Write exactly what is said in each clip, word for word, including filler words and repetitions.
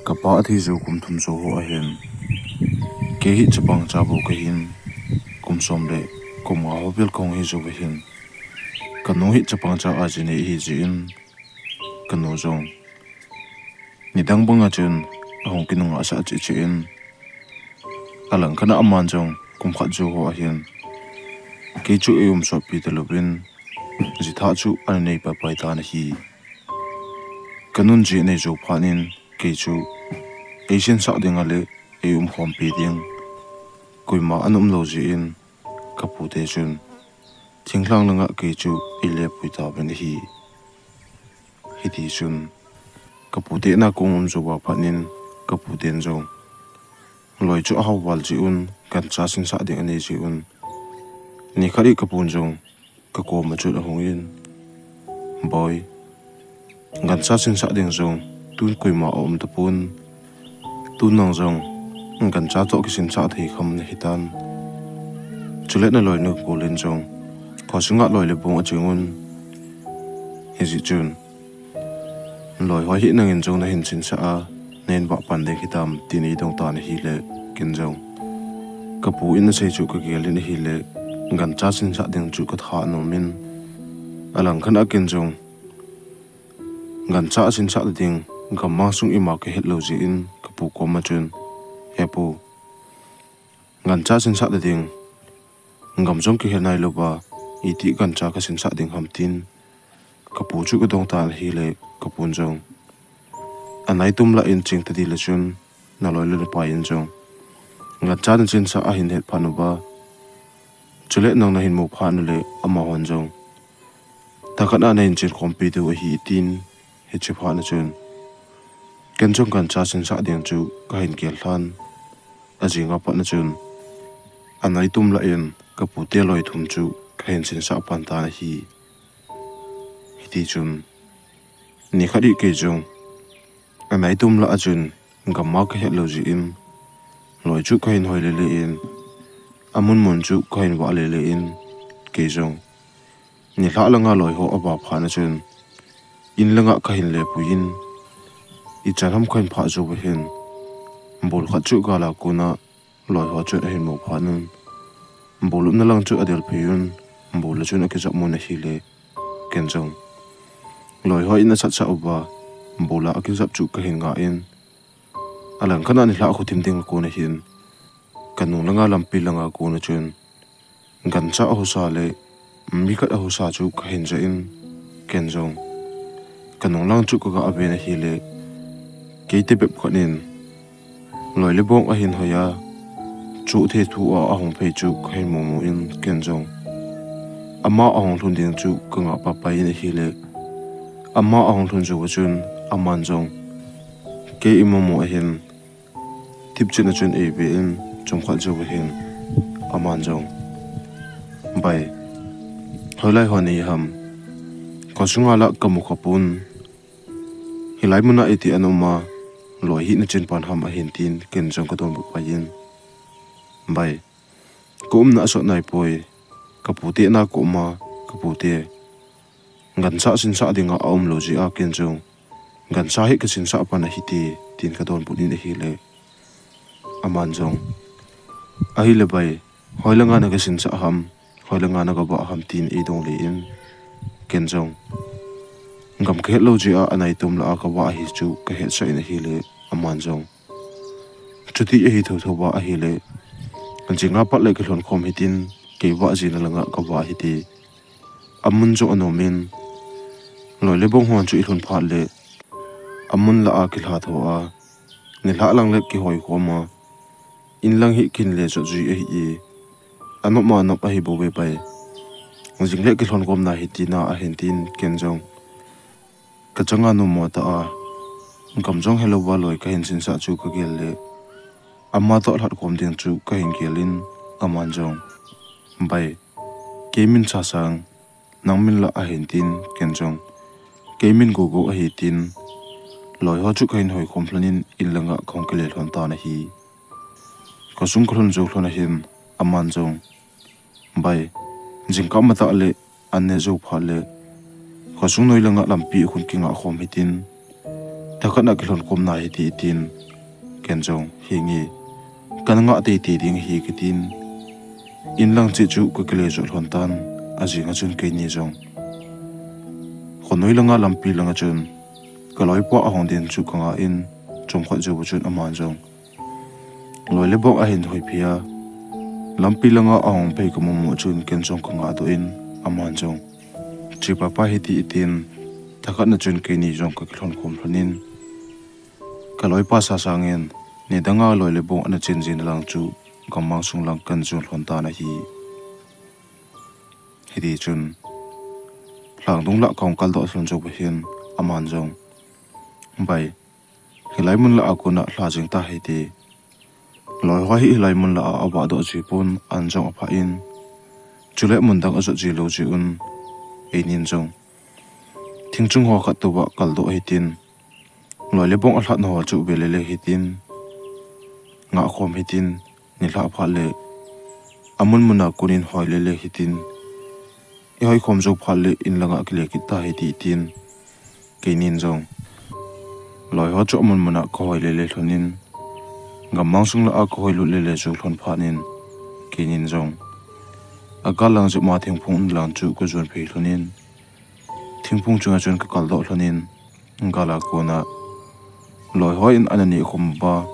Kapa athi jou kum thum jou ho ahin, kei hi chapang cha bou kahin, kum som le kum nga ho vel kahung hi jou ahin, kanu hi chapang cha a ji nei ahi jeh in, kanu jong nidang banga chun ahung kinunga sah cheh cheh in, alangkhat a aman jong kum khat jou ho ahin, kei chu eium sotpi talouvin, jitha chu ana nei pai pai tan ahi. Kanun ji anei jou phat in, kei chu eisinsah ding a le eium khompi ding koima ana umlou jeh in, kapute chun thinglhang langa kei chu eilepui tauvin ahi. Hitichun kapute na kong um jouva phat in, kaputen jong loi chu ahao val jeh un, gancha sinsah ding anei jeh un, nikhat hi kapun jong kakoma chun ahungin, Boi, gancha sinsah ding jong tun koima aum tapon, tun nang jong gancha toh kisinsah thei kham nahitan, chule naloi nagol in jong khosunga loi le bong aching un, hijeh chun loi ho hi nangin jong nahin sinsah a, nahin vah pan ding hitam, tin eidong tan ahile, ken jong kapu in asei chu kagel in ahile, gancha sinsah ding chu katha anom in, alangkhat a ken jong gancha asinsah ding gammang sung ima kahet lou jeh in, kapu koma chun, He pu, gancha sinsah ding gam jong kihe nailouva, iti gancha kasinsah ding ham, tin kapu chu kadong tan ahile, kapun jong, Anaitum lah in ching tadi le chun, naloi le napai in jong gancha nasinsah ahin het phat uva, chule nang nahin mu phat ule, amahon jong thakhat a nahin chin khompi diu ahi, tin hiche phat na chun, ken jong gancha sinsah ding chu kahin gel lhan, ajing a pat na chun, anaitum lah in kapute loi thum chu kahin sinsah pan tan ahi. Hitichun nikhat hi kei jong anaitum lah a chun gamma kahet lou jeh in, loi chu kahin hoi lele in, amun mun chu kahin vah lele in, kei jong nilhah langa loi ho avah phat na chun, in langa kahin lepui in, ichan ham kahin phah jou uva hin, bul khat chu gal a kona loi ho chun ahin mu phat un, bul umna lang chu adelphei un, bul a chun akijap mun ahile, ken jong loi ho in asatsah uva, bul a akijap chu kahin ngah in, alangkhat a nilhah khothim ding a kon ahin, kanung langa lampi langa kon a chun gancha ahusa le mi khat ahusa chu kahin jah in, ken jong kanung lang chu kaga ven ahile, kei tebep khat in loi le bong ahin hoi a, chu the thu a ahung phei chu kahin mumu in, ken jong ama ahung lhun ding chu kangah papai in ahile, ama ahung lhun jouva chun, aman jong kei eimumu ahin, thipchet na chun eive in, chomkhat jouva hin aman jong, Bai, hoilai hon nahim, khosunga lah kamu khapon, hilai muna iti ana um a, loi hi nachin pan ham, ahin tin, ken jong kadonbut pai in, Bai, kaumna asot naipoi, kapute na kaum a, kapute, gancha sinsah dinga aumlou jeh a ken jong gancha hi kasinsah pan ahite, tin kadonbut in ahile, aman jong, Ahile bai, hoilanga nakasinsah ham, hoilanga nagavah ham, tin eidong le in, ken jong gam kahet lou jeh a anaitum lah a kavah ahi chu kahetsah in ahile, aman jong, Chuti ahi thouthou va ahile, jinga pat le kilhon khom hitin, kei vah jina langa kavah hite, amun jong anom in, loi le bong hon chu ilhun phat le, amun lah a kilha tho a, nilhah lang le kihoi khom a, in lang hi kin le jot jui ahi e, anop ma nop ahi bouve bai, jing le kilhon khom nahi, tina ahin tin, ken jong kachanga nommo tah a, gam jong helouva loi kahin sinsah chu kagel le, ama toh lhatkhom ding chu kahin gel in, aman jong, Bai, kei min Chasang, nang min lah, ahin tin, ken jong, Kei min Gogo ahi, tin, loi ho chu kahin hoikhom lhon in, in langa kahung kile lhon tan ahi. Khosung kalhun jou lhon ahin, aman jong, Bai, jingkah matah le an neh jou phat le, khosung noi langa lampi a khun kingah khom hitin, Thakhat a kilhon khom nai hite, tin ken jong, henge, kana ngah teitei ding ahi, katin, in lang cheh chu kakile jo lhon tan, ajing a chun keini jong khonoi langa lampi langa chun kaloipa ahung ding chu kangah in, chomkhat jou chun aman jong loi le bong ahin hoiphei a, lampi langa ahung phei kamu mu chun ken jong kangah doh in, aman jong, Che papa, hiti itin, thakhat na chun keini jong kakilhon khom lhon in, kaloipa sasangin, nidanga loi le bong ana chen jing lang chu, gammang sung lang kana jon lhon tan ahi. Hiti chun, lhangdung lah kahung kaldoh lhon jou hin, aman jong, Bai, hilai mun lah a kona lha jing tahite. Loi ho hi hilai mun lah a avah doh ji pon, an jong aphah in, chule mun dang ajot ji lou ji un, einin jong thing chung ho khat tou a kaldoh hitin, loi le bong alhat ho chu ve lele hitin, ngah khom hitin, nilhah phat le amun mun a konin hoi lele hitin, ihoi khom jou phat le in langa kile kit tahite, tin keinin jong loi ho chu amun mun a kahoi lele lhon in, gammang sung lah a kahoi lut lele jou lhon phat in, keinin jong agal lang jep ma thingphung um lang chu kajon phei lhon in, thingphung chunga chun kakaldoh lhon in, gal a kona loi hon ana neh khom uva,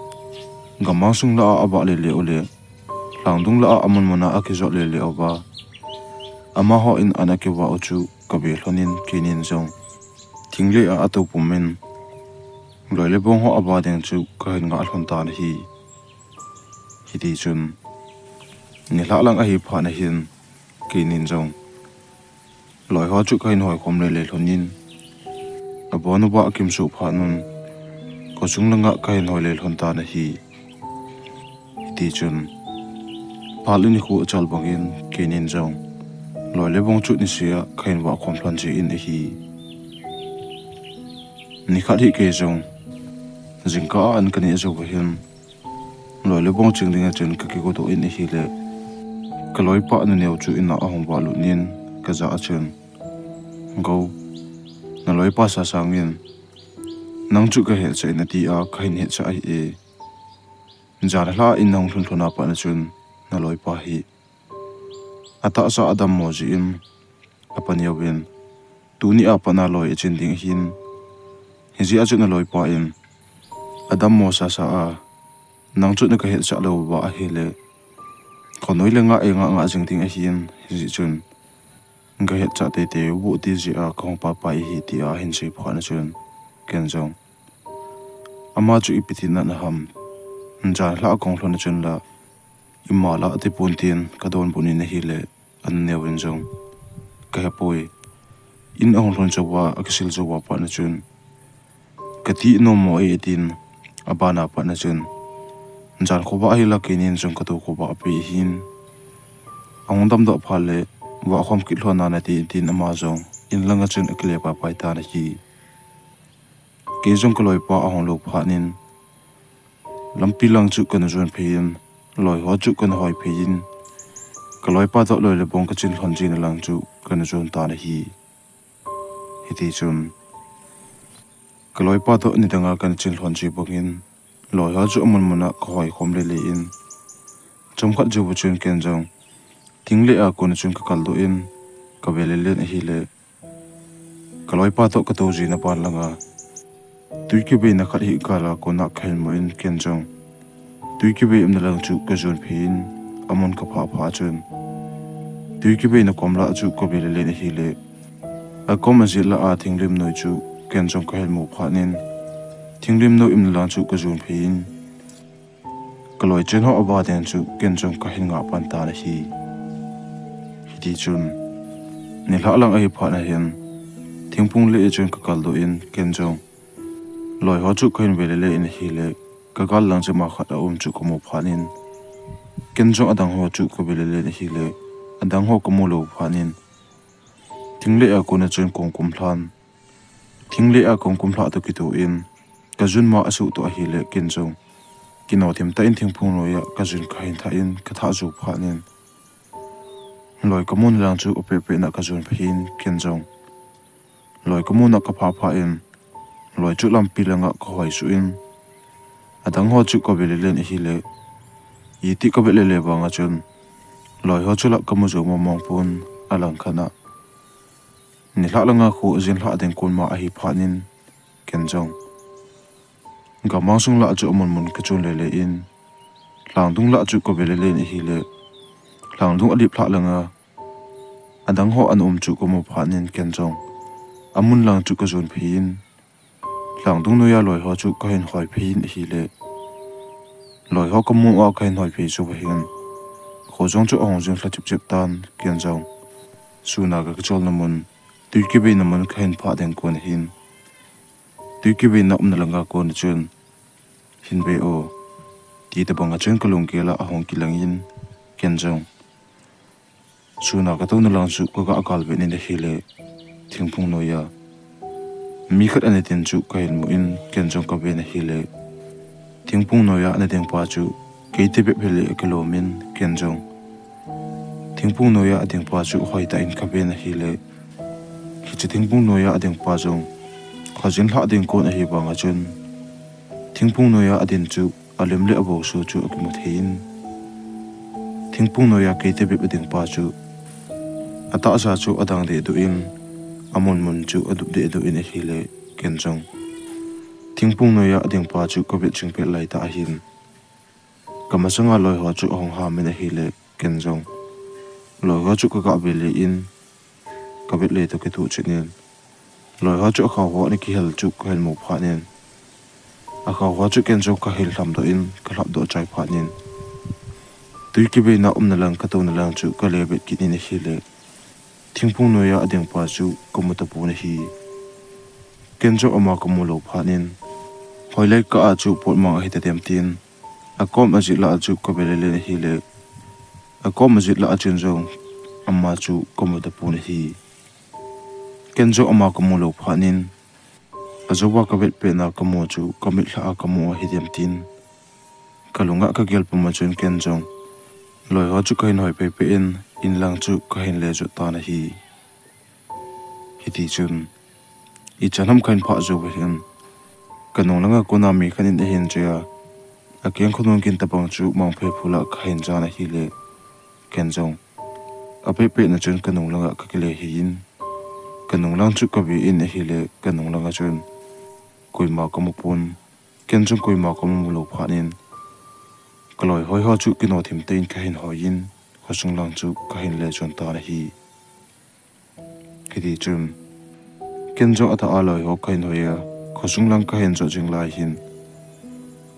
gammang sung lah a avah lele u le, lhangdung lah a amun mun a akijot lele uva, amaho in ana kivah u chu kave lhon in, keinin jong thing le a atou pum in, loi le bong ho avah ding chu kahin ngah lhon tan ahi. Hiti chun, nilhah lang ahi phat na hin, keinin jong loi ho chu kahin hoi khom lele lhon in, abon uva akimsuh phat un, kho chung langa kahin hoi le lhon tan ahi. Hiti chun, phat le nikho achal bangin, keinin jong loi le bong chu niseh a kahin vah khom lhon jin ahi. Nikhat hi kei jong jingkah a an kaneh jou hin, loi le bong ching dinga chun kakigodoh in ahile, kaloipa anuneo chu in a ahung vah lut in, kajah a chun, Gou, naloipa sasangin, nang chu kahetcha in atia, kahin hetcha ahi e. Jan lha in nahung lhun lhon a pat na chun, naloipa hi atahsa a adammo jeh in, apa neovin, tuni a pat na loi achin ding ahin, hijeh a chun naloipa in adammo sasa a, nang chu nakahetcha lou uva ahile, khonoi le ngah e ngah ngah jing ding ahin, hijeh chun kahetcha teitei u ti jeh a kahung paipai ahi, tia ahin sei phat na chun, ken jong, ama chu ipi tina naham, jan lha kahung lhon na chun la, ima la atipon tin kadonbut in ahile, anuneovin jong, kahepoi, in ahung lhun chauva, akisil chauva pat na chun, kati nom mo e, tin, abana pat na chun, jan khovah ahila keinin jong katou khovah ape ahin, ahung damdoh phat le, vah khom kit lhon nante, tin ama jong in langa chun akile paipai tan ahi. Kei jong kaloipa ahung lou phat in, lampi lang chu kana jon phei in, loi ho chu kana hoi phei in, kaloipa toh loi le bong kachin lhon jing lang chu kana jon tan ahi. Hiti chun, kaloipa toh nidanga kana chin lhon ji bangin, loi ho chu amun mun a kahoi khom lele in, chomkhat jou chun ken jong thing le a kona chun kakaldoh in, kave lele in ahile, kaloipa toh katou jina ban langa, twi kiveina khat hi gal a kona kahin mu in, ken jong twi kivei umna lang chu kajon phei in, amun kaphah phah chun, twi kiveina kom lah chu kave lele in ahile, akom ajet lah a thinglim noi chu ken jong kahin mu phat in, thinglim noi umna lang chu kajon phei in, kaloi chen ho avah ding chu ken jong kahin ngah pan tan ahi. Hiti chun, nilhah lang ahi phat na hin, thingphung le a chun kakaldoh in, ken jong loi ho chu kahin ve lele in ahile, kagal lang jep ma khat aum chu kamu phat in, ken jong adang ho chu kave lele in ahile, adang ho kamu lou phat in, thing le a kona chun kahung kumlhan, thing le a kahung kumlhah toh kitoh in, kajun ma asuh toh ahile, ken jong kino thim tah in thingphung noi a kajun kahin thah in, kathah jou phat in, loi kamuna lang chu apehpeh na kajon phei in, ken jong loi kamuna kaphah phah in, loi chu lampi langa kahoi suh in, adang ho chu kavet lele in ahile, iti kavet lele vanga chun, loi ho chu la kamu jou mong mong pon alang khat a. Nilhah langa kho ajin lhah ding kon ma ahi phat in, ken jong gamang sung lah chu amun mun kachon lele in, lhangdung lah chu kavet lele in ahile, lhangdung alip lhah langa adang ho ana um chu kamu phat in ken jong amun lang chu kajon phei in, lhangdung noiya loi ho chu kahin hoi phei in ahile, loi ho kamu a kahin hoi phei jou va hin, kho jong chu ahung jing lha chip chip tan ken jong. Suna kakicholna mun, tui kiveina mun kahin phah ding kon ahin, tui kiveina umna langa kon a chun, hin ve o, ti tobang a chun kalunggel a ahung kilang in, ken jong suna katouna lang chu kaga galvet in ahile, thingphung noiya mi khat ana ding chu kahin mu in, ken jong kaven ahile, thingphung noiya ana ding pa chu kei tobep hile kilom in, ken jong thingphung noiya ading pa chu hoitah in kaven ahile, hiche thingphung noiya ading pa jong khojin lhah ding kon ahi vanga chun, thingphung noiya adin chu alim le avoso chu akimu thei in, thingphung noiya kei tobep ading pa chu atahsa chu adang dehduh in, amun mun chu adup dehduh in ahile, ken jong thingphung noiya ading pa chu kavet ching pet laitah ahin, kamasanga loi ho chu ahung ham in ahile, ken jong loi ho chu kaga ve le in, kavet le toh kitoh chet in, loi ho chu akhao ho ana kihel chu kahin mu phat in, akhao ho chu ken jong kahil lhamdoh in kalhapdoh chai phat in, tui kiveina umna lang katouna lang chu kale vet kit in ahile, thingphung noiya ading pa chu kamu tapon ahi. Ken jong ama kamu lou phat in, hoilai kah a chu potmang ahi tadem tin, akom ajet lah a chu kavet lele in ahile, akom ajet lah a chun jong ama chu kamu tapon ahi. Ken jong ama kamu lou phat in, ajouva kavet petna kamu chu kamitlha a kamu ahi dem tin, kalunga kagel puma chun ken jong loi ho chu kahin hoi phei phei in, in lang chu kahin le jot tan ahi. Hiti chun, ichan ham kahin phah jou va hin, kanung langa kona mi khat in ahin jui a, akeng khonung gin tobang chu mangphe phul a kahin jan ahile, ken jong apeh pehna chun kanung langa kakile hei in, kanung lang chu kave in ahile, kanung langa chun koima kamu pon, ken jong koima kamu lou phat in, kaloi hoi ho chu kino thim tah in kahin hoi in, khosung lang chu kahin le chon tan ahi. Hiti chun, ken jong atah a loi ho kahin hoi a, khosung lang kahin jot jing lai hin,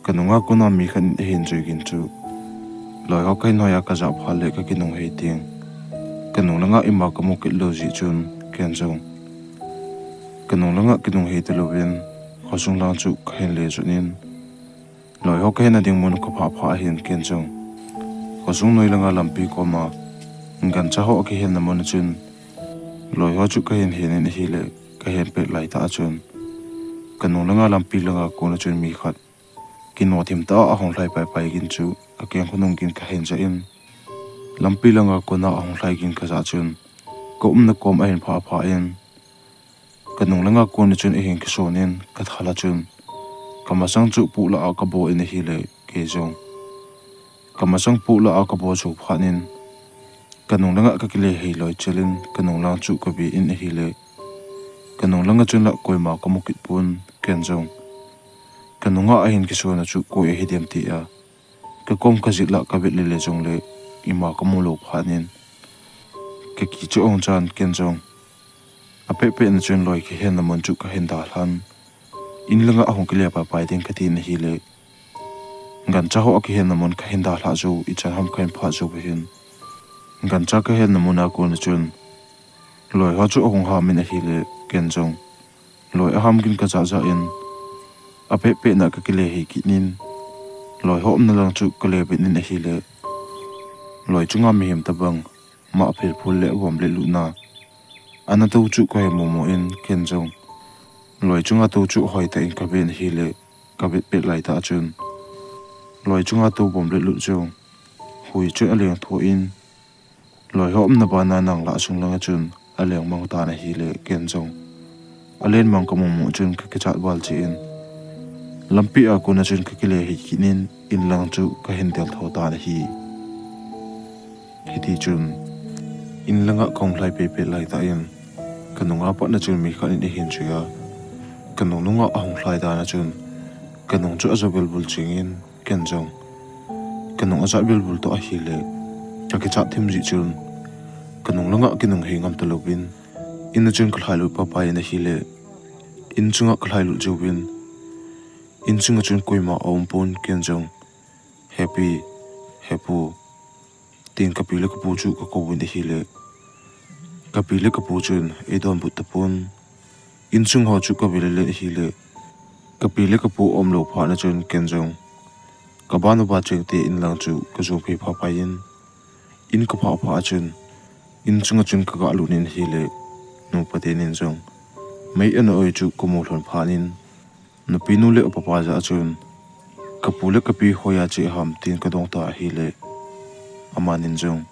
kanunga kona mi khat in ahin jui gin chu, loi ho kahin hoi a kajah phat le kakinung hei teng, kanung langa ima kamu kit lou jeh chun, ken jong kanung langa kinung hei talouvin, khosung lang chu kahin le jot in, loi ho kahina ding mun kaphah phah ahin, ken jong khosung noi langa lampi koma gancha ho akihenna mun a chun, loi ho chu kahin hen in ahile, kahen pet laitah a chun, kanung langa lampi langa kona chun mi khat kino thim tah a ahung lhai pai pai gin chu, akeng khonung gin kahin jah in, lampi langa kona ahung lhai gin kajah chun, kaumna kom ahin phah phah in, kanung langa kona chun ahin kison in, kathal a chun kamasang chu puh lah a kabo in ahile, kei jong kamasang puh lah a kabo jou phat in, kanung langa kakile hei loi chel in, kanung lang chu kave in ahile, kanung langa chun la koima kamu kit pon, ken jong kanunga ahin kisona chu koi ahi dem ti a, kakom kajet lah kavet lele jongle, ima kamu lou phat in, kakicha ong chan ken jong apeh pehna chun loi kihenna mun chu kahin dalhan, in langa ahung kile pai pai ding katin ahile, gancha ho akihenna mun kahin dalhah jou, ichan ham kahin phah jou va hin, gancha kahenna mun a kona chun loi ho chu ahung ham in ahile, ken jong loi aham gin kajah jah in, apeh pehna kakile hei kit in, loi ho umna lang chu kale vet in ahile, loi chunga mihem tobang mah phel phul le vom le lutna ana tou chu kahin mu mu in, ken jong loi chunga tou chu hoitah in kaven ahile, kavet pet laitah a chun, loi chunga tou vom le lut chu hui chun aleng tho in, loi ho umna bana nang lah sung langa chun aleng mang tan ahile, ken jong Alen mang kamu mu chun kakichat val cheh in, lampi a kona chun kakile hih kit in, in lang chu kahin del tho tan ahi. Hiti chun, in langa kahung lhai pehpeh laitah in, kanunga patna chun mi khat in eihin choi a, kanung nunga ahung lhai dan a chun, kanung chu ajo bilbul ching in, ken jong kanung ajat bilbul toh ahile, kakichat thim jeh chun, kanung langa kinung hei ngam talouvin, in a chun kalhai lut pahpah in ahile, in chunga kalhai lut jouvin, in chunga chun koima aum pon, ken jong, "He pi, he pu," tin kapi le kapu chu kakouvin ahile, kapi le kapu chun eidonbut tapon. In chung ho chu kave lele ahile, kapi le kapu aumlou phat na chun ken jong kaban uva chengte in lang chu kajon phei pahpah in, in kaphah phat a chun, in chunga chun kagalut in ahile, nupa tenin jong mei ana oi chu kamu lhon phat in, nupinu le apapa jah a chun, "Kapu le kapi hoiya che ham?" tin kadong ta ahile, amanin jong,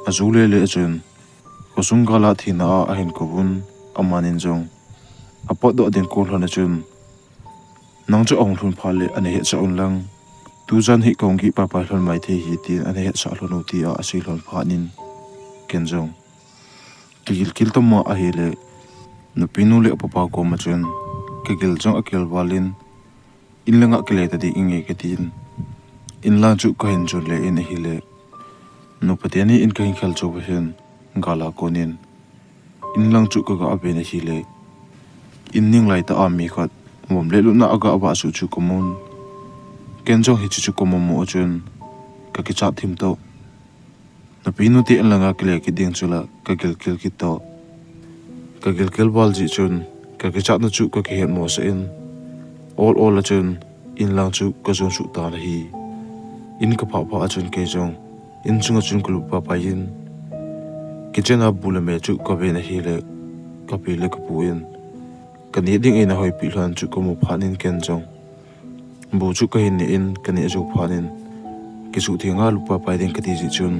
aju lele a chun, khosung gal a thina a ahin kouvun, amanin jong apotdoh ding kon lhon a chun, "Nang chu ahung lhun phat le ana hetsah un lang, tujan hi kahung gih paipai lhon mai thei hi," tin ana hetsah lhon u tia asei lhon phat in, ken jong kagilkel tama ahile, nupinu le apapa koma chun kagil jong agil val in, "In langa kile tading inge," katin, in lang chu kahin jon le in ahile, nupa teni in kahin khel chouva hin, gal a konin in lang chu kaga ven ahile, in ning laitah a mi khat vom le lutna aga vah suh chu kamun. Ken jong hiche chu kamu mu a chun, kakichat thim toh, nupinu te in langa kile kit ding chu la kagilkel kit toh. Kagilkel val jeh chun, kakichatna chu kakihet mosah in, ol ol a chun in lang chu kajon suh tan ahi. In kaphah phat a chun kei jong in chunga chun kalut paipai in, kitchen a bu le me chu kaven ahile, kapi le kapu in kaneh ding eina hoipeh lhon chu kamu phat in ken jong bu chu kahin neh in, kaneh jou phat in, kisuhtheng a lut paipai ding kati jeh chun,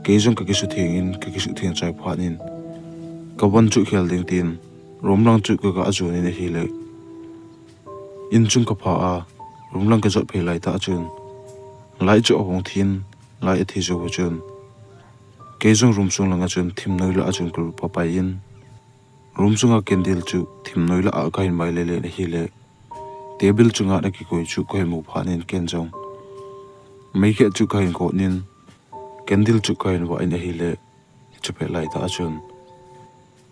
kei jong kakisuhtheng in, kakisuhtheng chai phat in, kavon chu khel ding tin, room lang chu kaga jon in ahile, in chung kaphah a, room lang kajot phei laitah a chun, light chu ahung thin, light athi jou a chun, kei jong room sung langa chun thim noi lah a chun kalut paipai in, room sunga candle chu thim noi lah a kahin mai lele in ahile, table chunga akikoi chu kahin mu phat in ken jong meikhet chu kahin kot in, candle chu kahin vah in ahile, chupet laitah a chun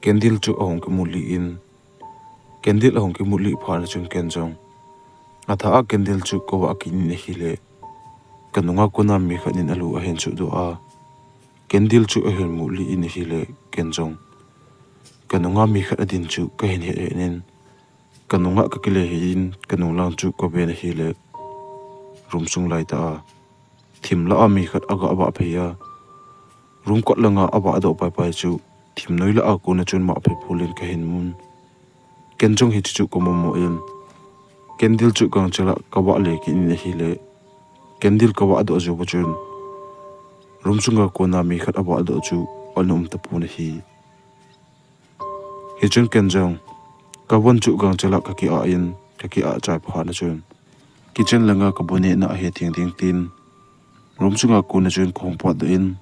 candle chu ahung kimut lih in, candle ahung kimut lih phat na chun ken jong athah a candle chu kavah kit in ahile, kanunga kona mi khat in alu ahin suhdoh a, candle chu ahin mut lih in ahile, ken jong kanunga mi khat adin chu kahin het het in, kanunga kakile hih in, kanung lang chu kaven ahile, room sung laitah a thim lah a mi khat aga vah phei a, room kot langa avahdoh paipai chu thim noi lah a kona chun mah phei phul in kahin mun. Ken jong hiche chu kamu mu in, candle chu gangchel a kavah le kit in ahile, candle kavahdoh jouva chun room sunga kona mi khat avahdoh chu ana um tapon ahi. Hichun ken jong kavon chu gangchel a kaki-ah in, kaki-ah chai phat na chun, kitchen langa kabu nehna ahe theng ding tin, room sunga kona chun kahung potdoh in,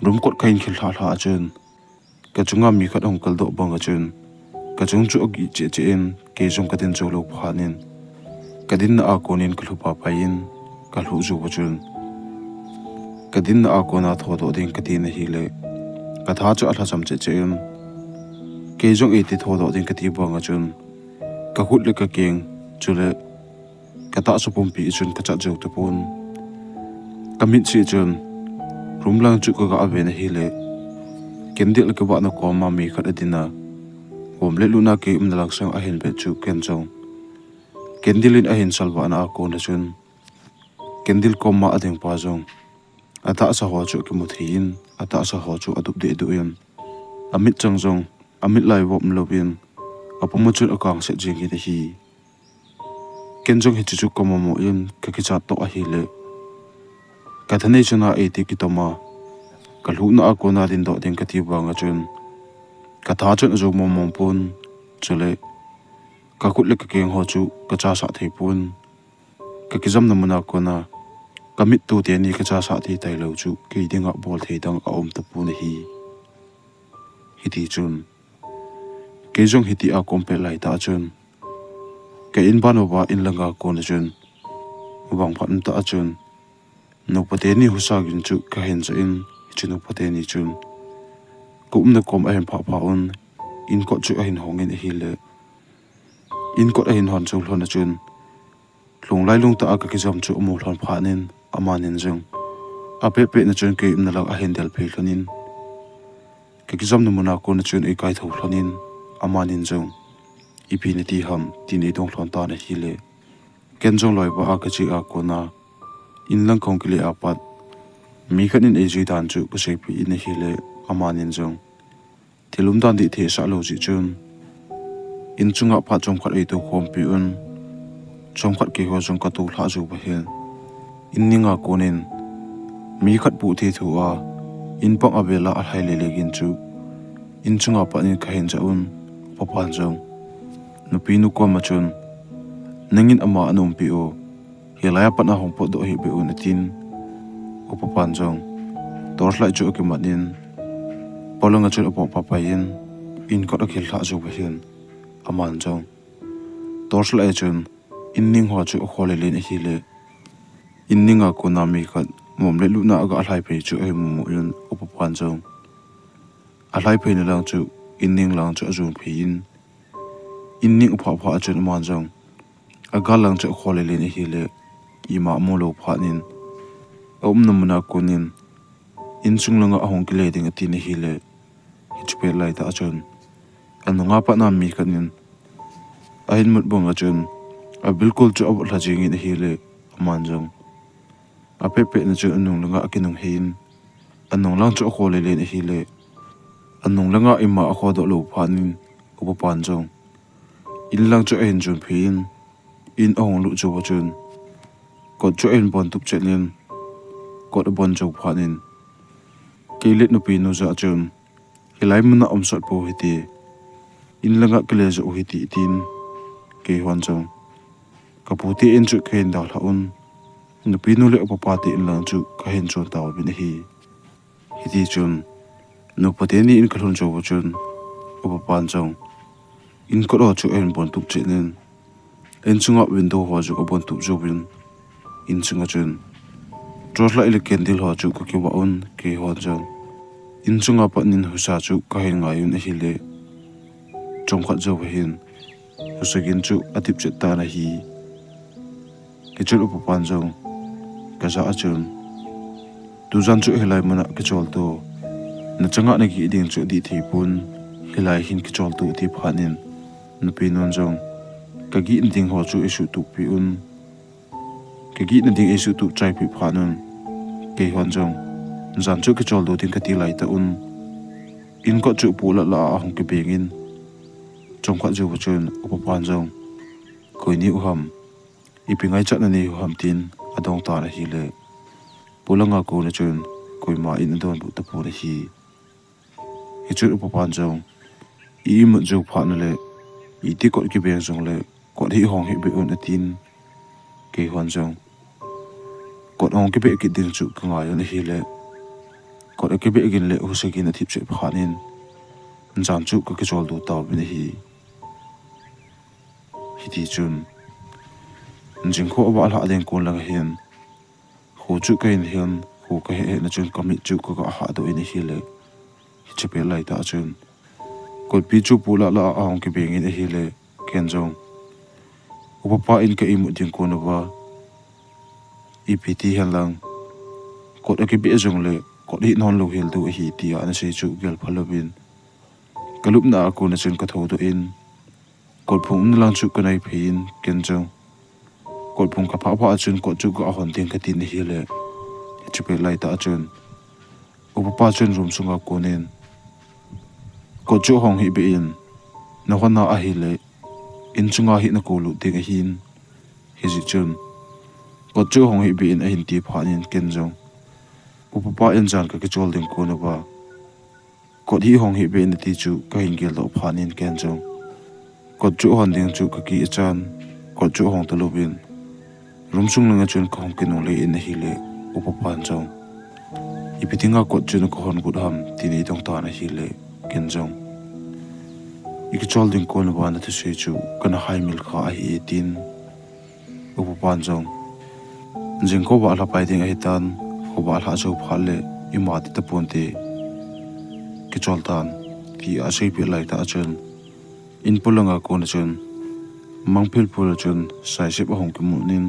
room kot kahin khel lhah lhah a chun, kachunga mi khat ahung kaldoh banga chun, kachung chu agih cheh cheh in, kei jong kadin jou lou phat in, kadinna a konin kalhu paipai in, kalhuh jouva chun, kadinna a kona thodoh ding katin ahile, katha chu alhasam cheh cheh in, kei jong iti thodoh ding kati banga chun, kakhut le kakeng, chule katahsa pumpi chun kachat jou tapon. Kamitsi chun room lang chu kaga ven ahile, candle kivahna koma mi khat adin a, vom le lutna kei umna lang sang ahin vet chu ken jong candle in ahin salvahna a kona chun, candle koma ading pa jong atahsa ho chu akimu thei in, atahsa ho chu adup dehduh in, amitchang jong amit lai vop louvin, apuma chun akangset jeng in ahi. Ken jong hiche chu kamu mu in, kakichat toh ahile, kathanei chana iti kitoma, kalhuhna a kona dindoh ding kati vanga chun, Ka tha chun ajo mong mong pon, chule ka khut le ka keng ho chu ka chasah thei pon. Ka kijamna muna kona ka mittu teni ka chasah thei tailou chu kei dinga bol thei dang aum tapon ahi. Hiti chun kei jong hitia ka um pet laitah chun ka in ban uva in langa kona chun vangphat umtah a chun nupa teni husa gin chu ka hin jah in, hiche nupa teni chun ka umna kom ahin phah phah un, in kot chu ahin hong in ahile, in kot ahin hon chu lhon a chun lhung lai lungtah a ka kijam chu amu lhon phat in amanin jong apeh peh na chun kei umna lang ahin del phei lhon in, ka kijamna muna kona chun eikai tho lhon in, amanin jong ipi nati ham tin eidong lhon tan ahile, ken jong loiva a ka che a kona in lang kahung kile a pat mi khat in eijui dan chu ka seipeh in ahile, amanin jong thil umdan dih thei asah lou jeh chun in chunga phat chomkhat eitou khompi un, chomkhat keiho jong ka tou lhah jou uva hin, in ninga konin mi khat pu thei thou a in pang avela alhai lele gin chu in chunga pat in ka hin jah un, upa pan jong nupi nu koma chun, nangin ama ana umpi u, hilai a pat a hung potdoh hih beh un atin, upa pan jong torch light chu akimat in, polanga chun apoh pah pai in, in kot akihil lhah jou uva hin, aman jong torch light a chun in ning ho chu akho lele in ahile, in ninga kona mi khat mom le lutna a ga lhai phei chu ahin mu in, upa pan jong alhai pheina lang chu in ning lang chu ajon phei in, in ning aphah phah a chun aman jong agal lang chu akho lele in ahile, ima amu lou phat in aumna muna konin in chung langa ahung kile ding atin ahile, hiche pet laitah a chun anunga pat a mi khat in ahin mut banga chun abilkol chu avot lha jeng in ahile, aman jong apeh peh na chun anung langa akinung hei in, anung lang chu akho lele in ahile, anung langa ima akhodoh lou phat in, upa pan jong in lang chu ahin jon phei in, in ahung lut jou uva chun kot chu ahin bon tup chet in, kot abon jou phat in, kei le nupi nu jah chun, hilai muna um sot pou hite, in langa kile joh u hite, tin keihon jong ka pute in chu ka hin dalhah un, nupi nu le upa pa te in lang chu ka hin chon tauvin ahi. Hiti chun nupa teni in ka lhun jou uva chun, upa pan jong in kot ho chu ahin bon tup chet in, in chunga window ho chu abon tup jouvin, in chunga chun torch light le candle ho chu ka kivah un, keihon jong in chunga pat in husa chu ka hin ngai un ahile, chomkhat jou uva hin husa gin chu atip chet tan ahi. Hichun upa pan jong ka jah a chun, tujan chu hilai muna kicholto, nachanga nagih ding chu adih thei pon, hilai hin kicholto ati phat in, nupi nun jong ka gihna ding ho chu eisuhtup peh un, ka gihna ding eisuhtup chaipeh phat un, keihon jong jan chu kicholdo ding kati laitah un, in kot chu poh lah lah a ahung kibeng in, chomkhat jou uva chun upa pan jong, koi nahiu ham, ipi ngaichat nanei u ham, tin adong tan ahile, polanga kona chun koima in adonbut tapon ahi. Hichun upa pan jong, i imut jou phat na le iti kot kibeng jongle kot hi hong hih beh un, atin, keihon jong kot hong kibeh kit ding chu ka ngai un ahile, kot akibeh gin le husa gin athip chet phat in, jan chu ka kicholdo tauvin ahi. Hiti chun jingkho avah lhah ding kon lang ahin, kho chu ka hin hen, kho ka heh heh na chun ka mit chu ka ga hahdoh in ahile, hiche pet laitah chun kotpi chu poh lah lah a ahung kibeng in ahile, ken jong upa pa in ka imut ding kon uva, ipi ti hen lang, kot akibeh jongle kot hih nahlou hel diu ahi tia ana sei chu gel phalouvin, ka lupna a kona chun ka thoudoh in, kotphung umna lang chu ka naiphei in, ken jong kotphung ka phah phah a chun kot chu ka hon ding katin ahile, hiche pet laitah chun upa pa chun room sunga konin, kot chu hong hih beh in, nahon a ahile in chunga hi nakou lut ding ahin, hijeh chun kot chu hong hih beh in ahin ti phat in, ken jong upa pa in jan ka kichol ding kon uva, Kot hi hong hih beh in ati chu kahin geldoh phat in ken jong kot chu hon ding chu kaki achan, kot chu hong talouvin room sung langa chun kahung kinungle in ahile, upa pan jong, ipi dinga kot chu nakahon got ham, tin eidong tan ahile, ken jong, ikichol ding kon uva nathusei chu kana haimil kha ahi e, tin upa pan jong, jing khovah lha pai ding ahitan, khovah lha jou phat le ima ti taponte, kichol tan, tia aseipeh laitah a chun, in polanga kona chun, mangphel pol a chun saisep ahung kimut in,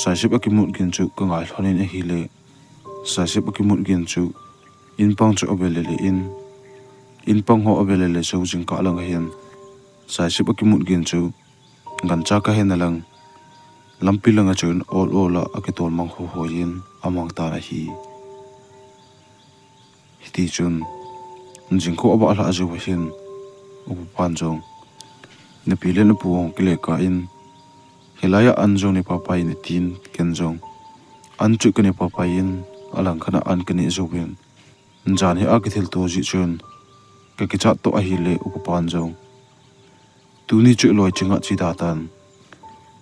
saisep akimut gin chu kangai lhon in ahile, saisep akimut gin chu in pang chu ave lele in, in pang ho ave lele jou jingkah langa hin, saisep akimut gin chu gancha kahena lang, lampi langa chun ol ol a akitol mang hohoi in amang tan ahi. Hitichun, jingkho avah lhah jouva hin, upa pan jong, napi le napu ahung kile kah in, hilai a an jong ne papai in atin, ken jong, an chu kane papai in, alangkhat a an kane jouvin, jan hi a kathilto jeh chun, kakichat toh ahile, upa pan jong, tuni chu loi chingah chida tan,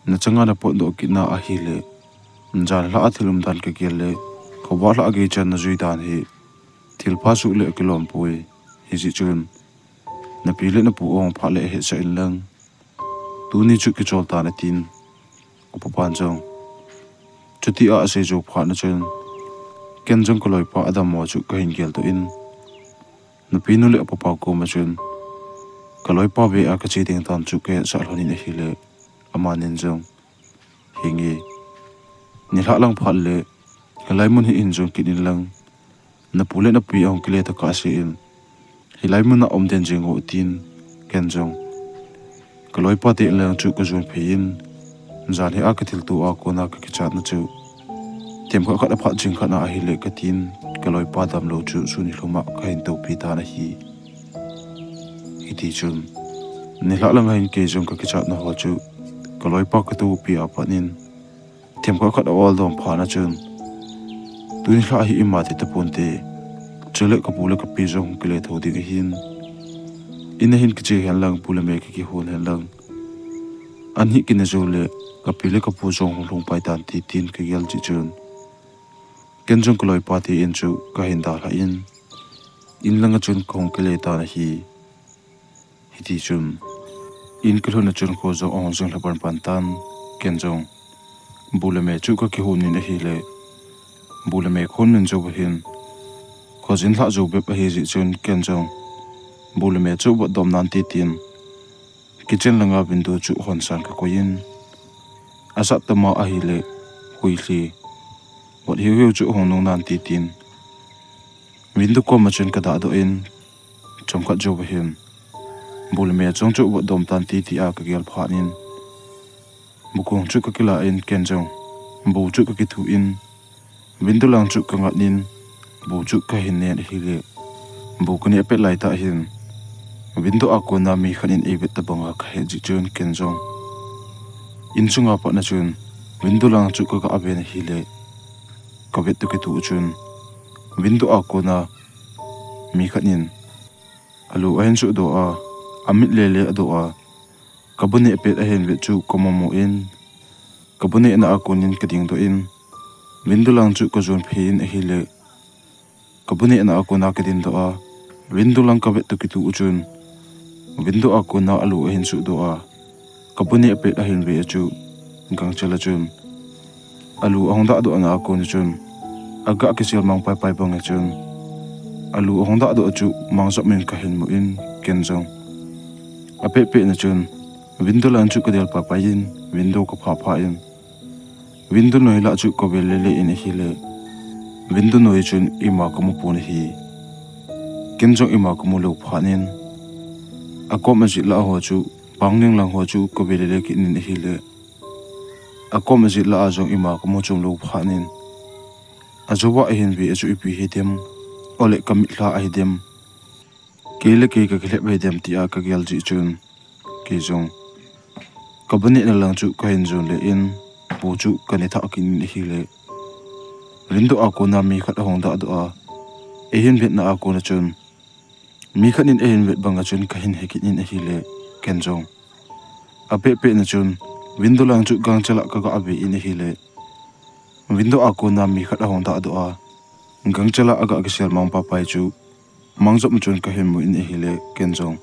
nachanga napotdoh kitna ahile, jan lhah a thil umdan kagel le, khovah lhah gei chan najui dan hi, thilpha suh le akilom poi, hijeh chun, napi le napu ahung phat le ahetsah inlang, tuni chu kichol tan atin, upa pan jong, chutia asei jou phat na chun, ken jong kaloipa adammo chu kahin geldoh in, napinu le apapa koma chun, kaloipa beh a kache ding tan chu kahetsah lhon in ahile, amanin jong, henge, nilhah lang phat le, hilai mun hi hin jong kit inlang, napu le napi ahung kile tokah seh in, hilai muna um den jing o, tin, ken jong, kaloipa te lang chu kajon phei in, jan hi a kathilto a kona kakichatna chu, themkhat khat aphat jing khat na ahile katin, kaloipa damlou chu suni lhuma kahin toupi tan ahi. Hitichun, nilhah langa hin kei jong kakichatna ho chu, kaloipa katoupi a pat in, themkhat khat a-ol dom phat na chun, tuni lhah hi ima ti taponte, chule kapu le kapi jong hung kile thou ding ahin, in a hin kiche hen lang, bu le me kakihon hen lang, an hi kine jou le, kapi le kapu jong hung lhung pai tante, tin kagel jeh chun, ken jong kaloipa te in chu kahin dalhah in, in langa chun kahung kile tan ahi. Hitichun, in kalhun a chun kho jong ahung jing lha panpan tan, ken jong, bu le me chu kakihon in ahile, bu le me kahon min jouva hin, khojin lhah jou bep ahi jeh chun ken jong, bu le me chu vot dom nante tin, kitchen langa window chu hon san kakoi in, ajat tama ahile, huilhi, vot hiu hiu chu hung nung nante tin, window koma chun kadahdoh in, chomkhat jouva hin, bu le me chong chu vot dom tante tia kagel phat in, bu kong chu kakila in ken jong, bu chu kakithu in, window lang chu kangat in, bu chu kahin nen ahile, bu kaneh pet laitah hin, window a kona mi khat in eivet tobanga kahet jeh chun ken jong, insunga pat na chun, window lang chu kaga ven ahile, kavet toh kitoh chun, window a kona mi khat in alu ahin suhdoh a, amit lele adoh a, kabu neh pet ahin vet chu kamu mu in, kabu nehna a konin kadingdoh in, window lang chu kajon phei in ahile, kabu nehna a kona kadindoh a, window lang kavet toh kitoh u chun, window a kona alu ahin suhdoh a, kabu neh pet ahin ve a chu, gangchel a chun, alu ahung dahdohna a kon chun, aga kisel mang paipai bang a chun, alu ahung dahdoh chu mangjop in kahin mu in ken jong, apet pet na chun, window lang chu kadel paipai in, window kaphah phah in, window noi lah chu kavel lele in ahile, window noi chun ima kamu pon ahi. Ken jong ima kamu lou phat in, akom ajet lah ho chu, pangning lang ho chu kavel lele kit in ahile, akom ajet lah a jong ima kamu chom lou phat in, ajouva ahin ve a chu ipi hidem, ole kamitlha ahidem, kei le kei kakilhep hidem tia kagel jeh chun, kei jong, kabu nehna lang chu kahin jon le in, bu chu kane thah kit in ahile, window a kona mi khat ahung dahdoh a, eihin vetna a kona chun, Mi khat in ahin vet banga chun kahin hekit in ahile, ken jong. Apehpeh na chun, window lang chu gangchel a kaga ve in ahile. Window a kona mi khat ahung dahdoh a. Gangchel a aga kisel mang papai chu, mangjop chun kahin mu in ahile, ken jong.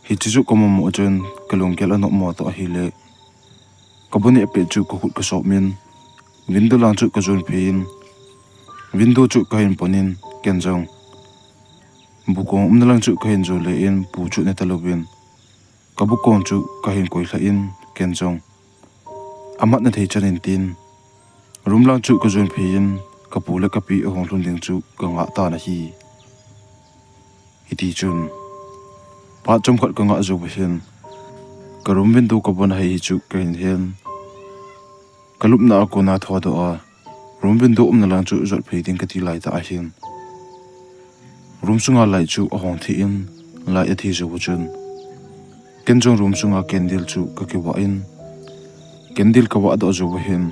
Hiche chu kamu mu chun, kalunggel anom mo toh ahile. Kabu neh pet chu kakhut kasop in, window lang chu kajon phei in, window chu kahin pon in, ken jong. Bukong umna lang chu kahin jo le in, pu chu neta louvin. Kabukong chu kahin koilha in, ken jong. Amat na thei chan in tin. Room lang chu kajon phei in, kapu le kapi ahung lhun ding chu kanga tan ahi. Hiti chun. Phat chomkhat kanga jou hin. Ka room window kabon hai hi chu kahin hen. Kalupna a kona thodoh a. Room window umna lang chu jot phei ding kati laitah ahin. Room sunga light chu ahung thi in, light athi jou chun. Ken jong room sunga candle chu kakivah in. Candle kavah doh jou hin.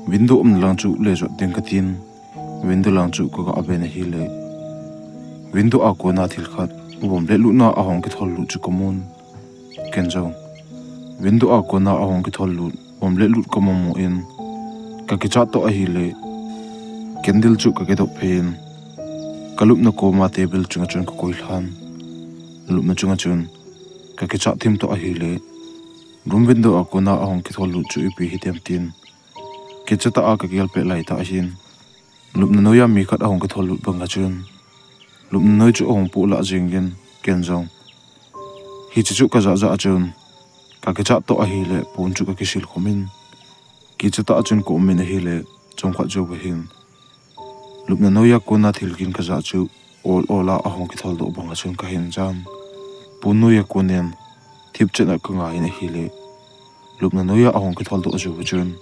Window umna lang chu le jot ding katin. Window lang chu kaga ve in ahile. Window a kona thil khat. Vom le lutna ahung kithol lut chu kamun. Ken jong. Window a kona ahung kithol lut. Vom le lut kamu mu in. Kakichat toh ahile. Candle chu kakidop phei in. Kalupna koma table chunga chun kakoilhan. Lupna chunga chun. Kakichat thim toh ahile. Room window a kona ahung kithol lut chu ipi hitem tin. Kichat a kagel pet laitah ahin. Lupna noiya mi khat ahung kithol lut banga chun. Lupna noi chu ahung puh lah jing in, ken jong. Hiche chu kajah jah a chun. Kakichat toh ahile, pon chu kakisil khum in. Kichat a chun kaum in ahile, chomkhat jou hin. Lupna noiya kona thil kin kajah chu, ol ol a ahung kithol doh banga chun kahin jan. Pon noiya konin, thipchet a kanga in ahile. Lupna noiya ahung kithol doh jou chun.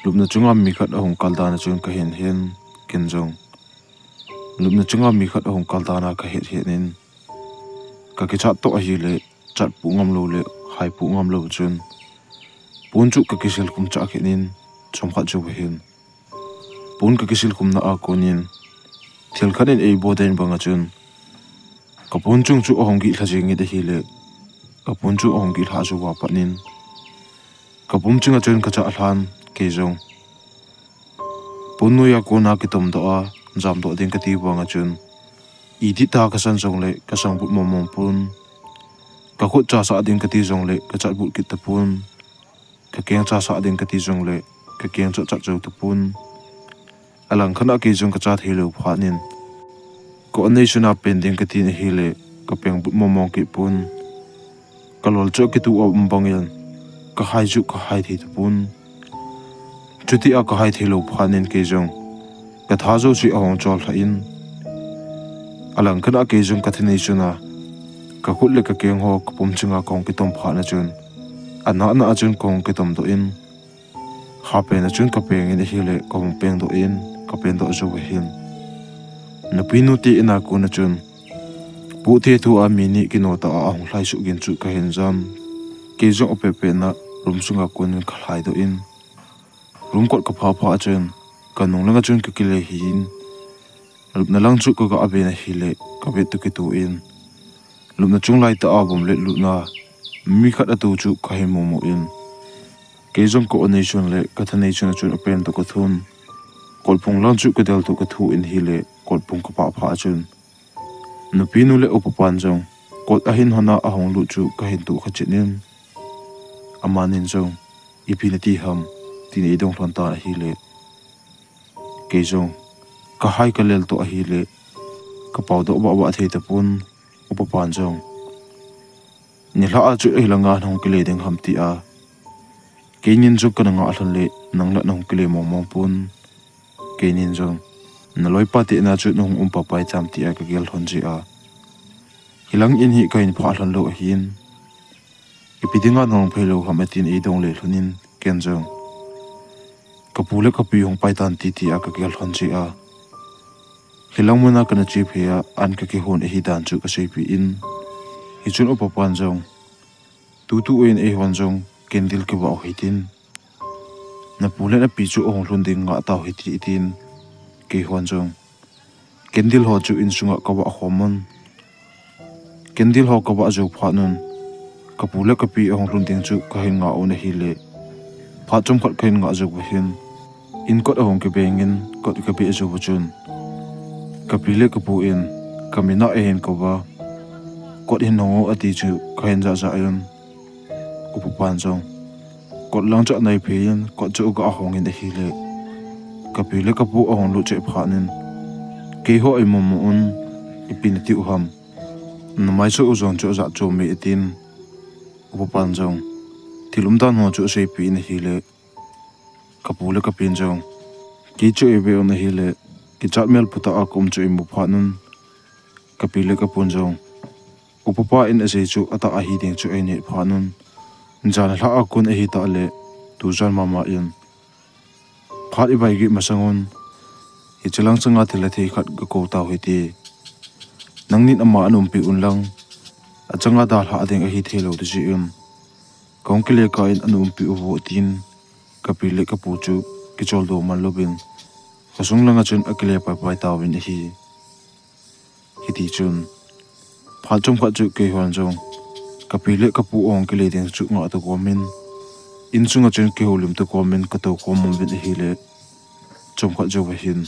Lupna chunga mi khat ahung kal dan a chun kahin hen, ken jong. Lupna chunga mi khat ahung kal dan a kahet het in. Kakichat toh ahile, chat puh ngam lou le, hai puh ngam lou chun. Pon chu kakisil khum chah khen in, chomkhat jou hin. Pon kakisil khumna a konin. Thil khat in eibo den banga chun. Kapon chung chu ahung gih lha jing in ahile. Kapon chu ahung gih lha jou a pat in. Kapum chunga chun kachah lhan, kei jong. Pon noiya kona kitom doh a, jam doh ding kati banga chun. Iti ta kasan jongle, kasang but mong mong pon. Kakhut cha sah ding kati jongle, kachat but kit tapon. Kakeng cha sah ding kati jongle, kakeng chot chat jou tapon. Alang khat a kei jong kacha thei lou phat in. Coordination a pen ding katin ahile, kapeng but mong mong kit pon. Kalol chu akitu a um bangin, kahai chu kahai thei tapon. Chuti a kahai thei lou phat in kei jong. Katha jouse ahung chol lha in. Alang khat a kei jong kathanei chun a. Kakhut le kakeng ho kapum chunga kahung kitom phat na chun. Ana ana a chun kahung kitom doh in. Kha pen a chun kapeng in ahile kahung peng doh in, kapeng doh jou hin. Nupi nu te in a kon a chun. Pu te thu a mi ni kino ta a ahung lhai suh gin chu kahin jan. Kei jong apeh peh na room sunga konin kalhai doh in. Room kot kapha pha a chun. Kanung langa chun kakile hin. Lupna lang chu kaga ve in ahile, kavet toh kitu in. Lupna chung laitah a vom le lutna, mi khat atu chu kahin mu mu in. Kei jong coordination le kathanei chun a chun apen toh kathun. Kotphung lang chu kadel toh kathu in ahile, kotphung kapah pha a chun. Nupi nu le upa pan jong, kot ahin hon a ahung lut chu kahin toh kha chet in. Amanin jong, ipi nati ham, tin eidong lhon tan ahile. Kei jong, kahai kalel toh ahile, kapao doh vah vah thei tapon, upa pan jong. Nilhah a chu hilanga nahung kile ding ham tia. Keinin jong kana ngah lhon le, nang la nahung kile mong mong pon. Keinin jong, naloipa te in a chu nahung um papai tam tia kagel lhon jeh a. Hilang in hi kahin phah lhon lou ahin. Ipi dinga nahung phei lou ham atin eidong le lhon in, ken jong. Kapu le kapi hung pai tan ti tia kagel lhon jeh a. Hilang muna kana che phei a, an kakihon ahi dan chu kaseipeh in. Hichun upa pan jong. Tutu in eihon jong, candle kivah u hitin. Napu le napi chu ahung lhun ding ngah tau hite tin. Keihon jong. Candle ho chu insunga kavah khom un. Candle ho kavah jou phat un, kapu le kapi ahung lhun ding chu kahin ngah un ahile, phat chomkhat kahin ngah jou uva hin, in kot ahung kibeng in kot kabeh jou uva chun, kapi le kapu in kamin a eihin kou uva, kot hin hong o ati chu kahin jah jah in, upa pan jong kot lang chu anaiphei in kot chu aga hong in ahile, kapi le kapu ahung lut cheh phat in, keiho imu mu un, ipi nati u ham, namai chu ujon chu ajah chom e atin, upa pan jong thil umdan ho chu aseipeh in ahile, kapu le kapin jong kei chu eive un ahile, kichat mel putah a kaum chu eimu phat un, kapi le kapun jong upa pa in asei chu atah ahi ding chu eineh phat un, jan lhah a kon ahitah le, tujan mama in phat ivai gih masang un, hiche lang changa thil athei khat gakou tau hite. Nangnin ama ana umpi un lang, achanga dalhah ding ahi theilou ding jeh in, kahung kile kah in ana umpi uvo atin, kapi le kapu chu kicholdo man louvin, khosung langa chun akile paipai tauvin ahi. Hitichun, phat chomkhat chu keihon jong kapi le kapu ahung kile ding chu ngah to komin, insunga chun kihoulim to komin katou kom uvin ahile, chomkhat jouva hin,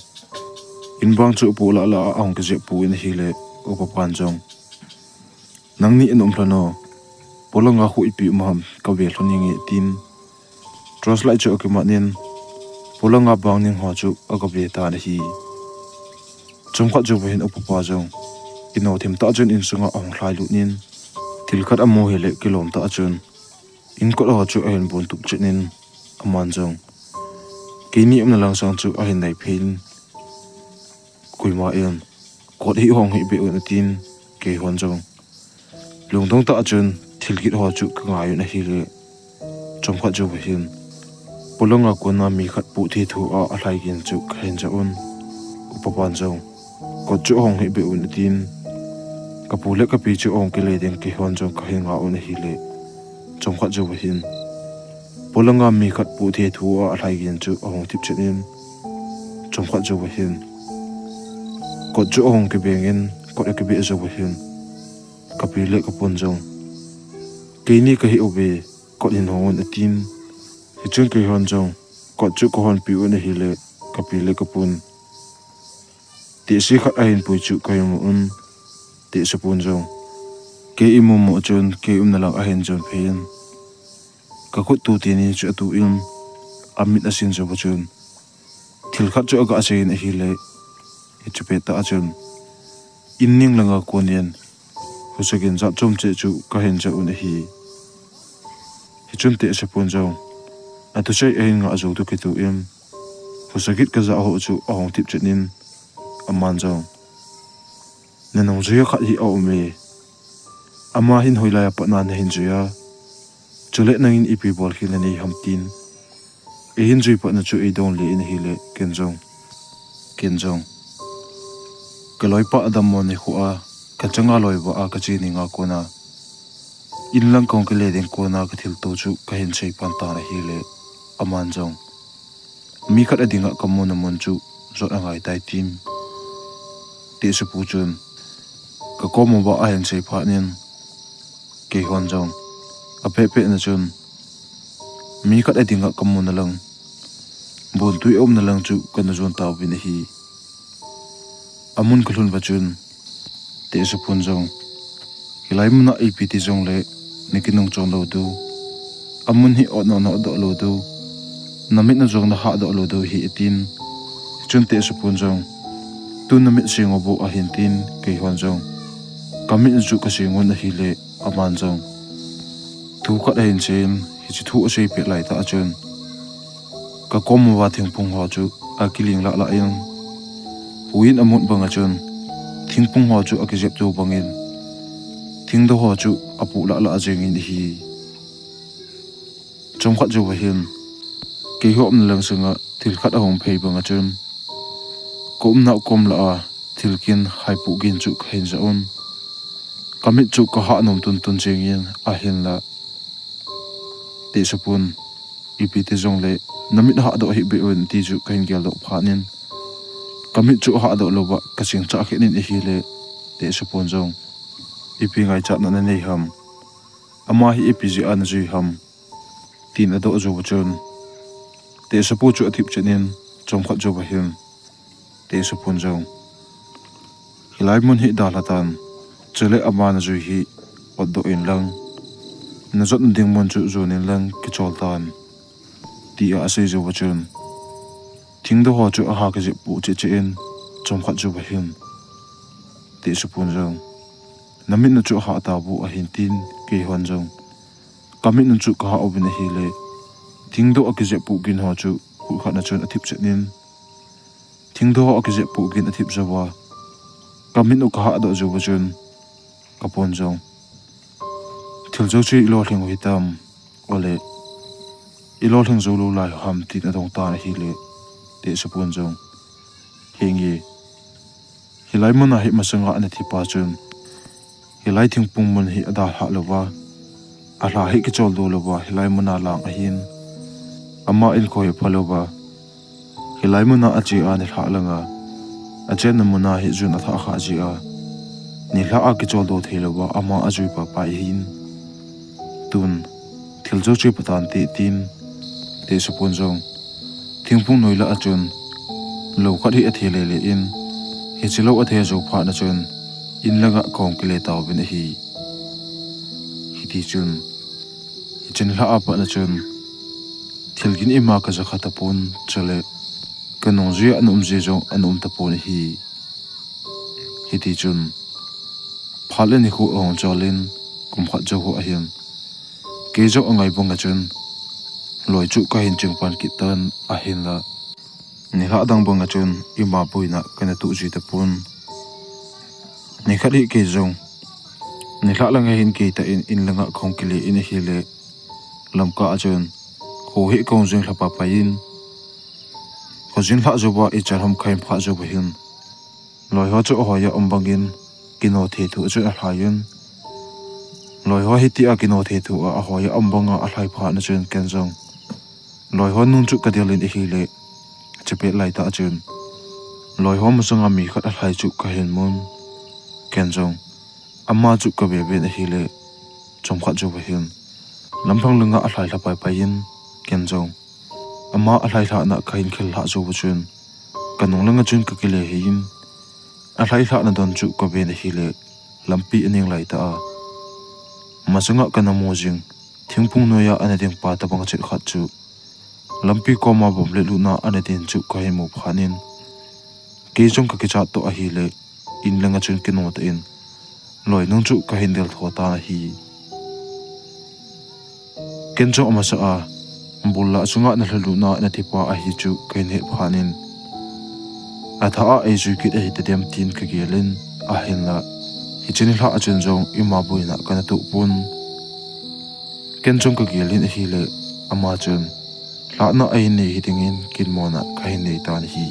in bang chu apoh lah lah a ahung kijep pon ahile, upa pan jong, nangni ana um lhon o, polanga khu ipi um ham kave lhon inge tin, torchlight chu akimat in, polanga bang ning ho chu agave tan ahi. Chomkhat jouva hin upa pa jong, kino thim tah chun insunga ahung lhailut in, thil khat amu hile kilom tah chun, in kot ho chu ahin bon tup chet in, aman jong keini umna lang sang chu ahin naiphei in, koima in kot hi hong hih beh un atin, keihon jong lungdong tah chun thil kit ho chu kangai un ahile, chomkhat jouva hin, polanga kona mi khat poh thethu a alhai gin chu kahin jah un, upa pan jong kot chu ahong hih beh un atin, kapu le kapi chu ahung kile ding keihon jong kahin ngah un ahile, chomkhat jouva hin, polanga mi khat poh thethu a alhai gin chu ahung thip chet in, chomkhat jouva hin, kot chu ahung kibeng in kot akibeh jouva hin, kapi le kapun jong, keini kahi uve, kot hin hong un atin, hichun keihon jong kot chu kahonpi un ahile, kapi le kapun tehse khat ahin pui chu kahin mu un, tehsepun jong kei imu mu chun kei umna lang ahin jon phei in, kakhut tu teni chu atu in, amit asin jouva chun, thil khat chu aga sei in ahile, hiche pettah a chun, in ning langa kon in husa gin jat chom cheh chu kahin jah un ahi. Hichun tehsepun jong athusei ahin ngah jou toh kitoh in, husa gin kajah ho chu ahung thip chet in, aman jong, nanung jui a khat hi aume, ama hin hoilai a patna nahin jui a, chule nangin ipi bolkhel nanei ham tin, eihin jui patna chu eidonle in ahile, ken jong, ken jong kaloipa adammo nikho a kachanga loivah a kache ninga kona, in lang kahung kile ding kona kathilto chu kahin sei pan tan ahile, aman jong, mi khat adinga kamuna mun chu jot angai tai tin, tehsepu chun kakom uva ahin sei phat in, keihon jong apehpehna chun, mi khat adinga kamuna lang, bontui aumna lang chu kana jon tauvin ahi. Amun kalhun uva chun, tehsepun jong, hilai muna ipi ti jongle nakinung chon lou diu, amun hi ot nahnoh doh lou diu, namit na jong nahahdoh lou diu ahi atin, hichun tehsepun jong, tun namit seng uvo ahin tin, keihon jong kamit chu kaseng un ahile, aman jong thu khat ahin seiyin, hiche thu asei pet laitah a chun, kakom uva thingphung ho chu akiling lahlah in, huiyin amut banga chun thingphung ho chu akijep to bangin, thingdoh ho chu apoh lahlah jengin ahi. Chomkhat jouva hin, keiho umna lang sanga thil khat ahung phei banga chun, kaumna kom lah a thil kin haipoh gin chu kahin jah un, kamit chu kahah nom tuntun jengin ahinla, tehsepun, ipi ti jongle namit hahdoh hih beh un ti chu kahin geldoh phat in, kamit chu ahahdoh louva kasing chah khen in ahile, tehsepun jong Ipi ngaichatna nanei ham? Ama hi ipi jeh a najui ham? tin adoh jou chun, Tehsapu chu athip chet in, chomkhat jouva hin Tehsapun jong, Hilai mun hi dalha tan, chule ama najui hi otdoh in lang, najotna ding mun chu jon in lang kichol tan, tia asei jouva chun, thingdoh ho chu aha kijep poh cheh cheh in, chomkhat jouva hin Tehsapun jong, Namit u chu ahah tauvo ahin tin, keihon jong, Kamit u chu kahah uvin ahile, thingdoh akijep poh gin ho chu, kut khat na chun athip chet in, thingdoh ho akijep poh gin athip jouva, kamit u kahahdoh jouva chun, kapon jong, Thil jouse ilolhing u hitam, ole, ilolhing jou lou lai ham, tin adong tan ahile, Tehsapun jong, Henge, hilai muna hi masanga ana thipa chun, hilai thingphung mun hi adalhah louva, alha hi kicholdo louva, hilai muna lang ahin, ama inkho hi phalouva, hilai muna ache a nilhah langa, achenna muna hi jun athah khah jeh a, nilhah a kicholdo theilouva ama ajui paipai ahin, tun, thil jouse patante tin, Tehsapun jong, thingphung noi lah a chun, lou khat hi athe lele in, hiche lou athe jou phat na chun, in langa kahung kile tauvin ahi. Hitichun, hiche nilhah a pat na chun, thil gin ima kaja kha tapon, chule, kanung jeh a ana um jeh jong ana um tapon ahi. Hitichun, phat le nikho ahung chol in, kum khat jou ho ahin, kei jong angai banga chun, loi chu kahin ching pan kit tan ahinla, nilhah dang banga chun ima boina kana toh ji tapon. Nikhat hi kei jong, nilhah langa hin kei tah in in langa kahung kile in ahile, lamkah a chun, kho hi kahung jing lha paipai in, kho jin lhah jouva ichan ham kahin phah jouva hin, loi ho chu ahoi a um bangin, kino thethu a chun alhai in, loi ho hitia kino thethu a ahoi a um banga alhai phat na chun ken jong, loi ho nung chu kadel in ahile, chepet laitah a chun, loi ho masanga mi khat alhai chu kahin mun, ken jong, ama chu kave ven ahile, chomkhat jouva hin, lamlhang langa alhai lha paipai in, ken jong, ama alhai lhahna kahin khel lhah jouva chun, kanung langa chun kakile hei in, alhai lhahna don chu kaven ahile, lampi aning laitah a, masanga kana mu jing, thingphung noiya ana ding pa tobang chet khat chu, lampi koma bomb le lutna ana din chu kahin mu phat in, kei jong kakichat toh ahile, in langa chun kino tah in, loi nung chu kahin del tho tan ahi. Ken jong amasa a, bul lah chunga nalha lutna nathipa ahi chu kahin het phat in, athah a eijui kit ahi tadem tin kagel in, ahinla, hiche nilhah a chun jong ima boina kana toh pon. Ken jong kagel in ahile, ama chun, lhahna ahin nei hidingin ginmona kahin nei tan ahi.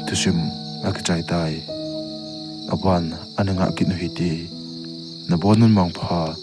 Thusim akichai tai. Aban ana ngah kit u hite. Nabon un mangpha.